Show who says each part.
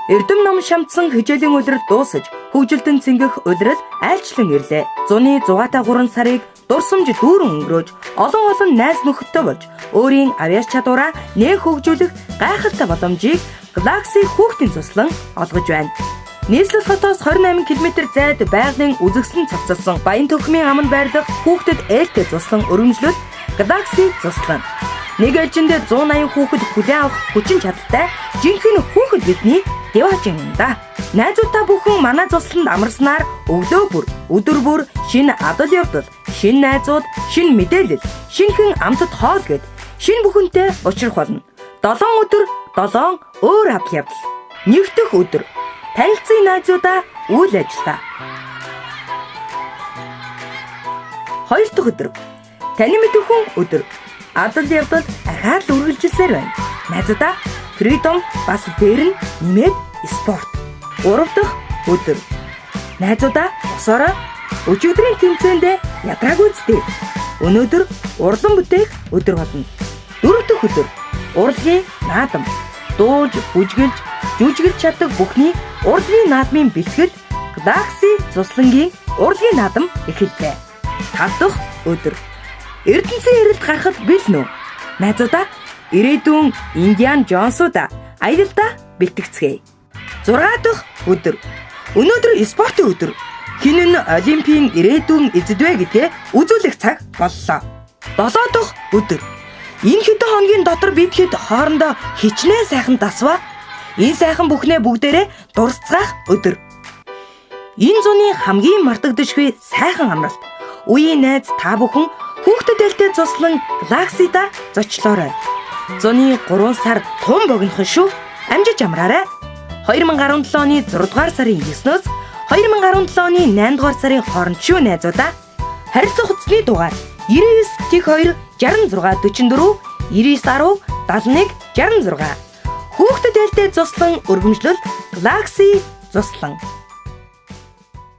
Speaker 1: Эрдэм ном шамтсан хичээлийн улирал дуусаж, хөгжилдөн цэнгэх улирал айлчлан ирлээ. Зуны 6 3 сарыг дурсамж дүүрэн өнгөрөөж, олон олон найз нөхөдтэй болж, өөрийн авьяас чадвараа нээх хөгжүүлэх гайхалтай боломжийг Galaxy хүүхдийн цуслан олгож байна. Нийслэл хотоос 28 км зайд байгалийн үзэгсэлэн цогцолсон Баян төхмийн аманд байрлах хүүхдэд ээлтэй цуслан өргөмжлөл Galaxy цуслан. Нэг ээлжиндээ 180 хүүхэд хүлээн авах хүчин чадалтай жинхэнэ хүүхэд бидний деважин юм да. Найзуудаа бүхэн манай цусланд амарснаар өглөө бүр, өдөр бүр шинэ адал явдал, шинэ найзууд, шинэ мэдээлэл, шинэхэн амтат хоол гээд шинэ бүхэнтэй учрах болно. 7 өдөр 7 өөр адал явдал. Нэгдэх өдөр танилцсан найзуудаа үйл ажиллагаа. Хоёр дахь өдөр таны мэдэх хүн өдөр адал явдал ахаад л үргэлжилсээр байна. Найзуудаа freedom бас дээр нь нэмээд спорт. Гурав дахь өдөр найзуудаа босоорой өчигдрийн тэмцээндээ ядраагүй зү. Өнөөдөр урлан бүтээх өдөр болно. Дөрөв дэх өдөр урлагийн наадам. Дуулж, бүжгэлж, жүжиглж чаддаг бүхний урлагийн наадмын бэлтгэл Galaxy цуслангийн урлагийн наадам эхэллээ. Тав дахь өдөр Эрдэнэсийн эрэлт гарахад бэлэн үү? Найзуудаа ирээдүйн Индиан Джонсууд аялалдаа бэлтгэцгээе. 6 дахь өдөр. Өнөөдөр спортын өдөр. Хэн нь Олимпийн ирээдүйн эзэд вэ гэдгээ үзүүлэх цаг боллоо. 7 дахь өдөр. Энэ хэдэн хоногийн дотор бид хэд хоорондоо хичнээн сайхан дасваа. Энэ сайхан бүхнээ бүгдээрээ дурсцгаах өдөр. Энэ зуны хамгийн мартагдашгүй сайхан амралт. Үеийн найз та бүхэн хүүхдэд ээлтэй цуслан Galaxy-да зочлоорой. Зуны 3 сар тун богинохон шүү. Амжиж амраарай. 2017 оны 6 дугаар сарын 9-өөс 2017 оны 8 дугаар сарын хооронд шүү найзуудаа. Харилцах утасны дугаар 99 02 66 44 99 10 71 66. Хүүхдэд ээлтэй цуслан өргөмжлөл Galaxy цуслан.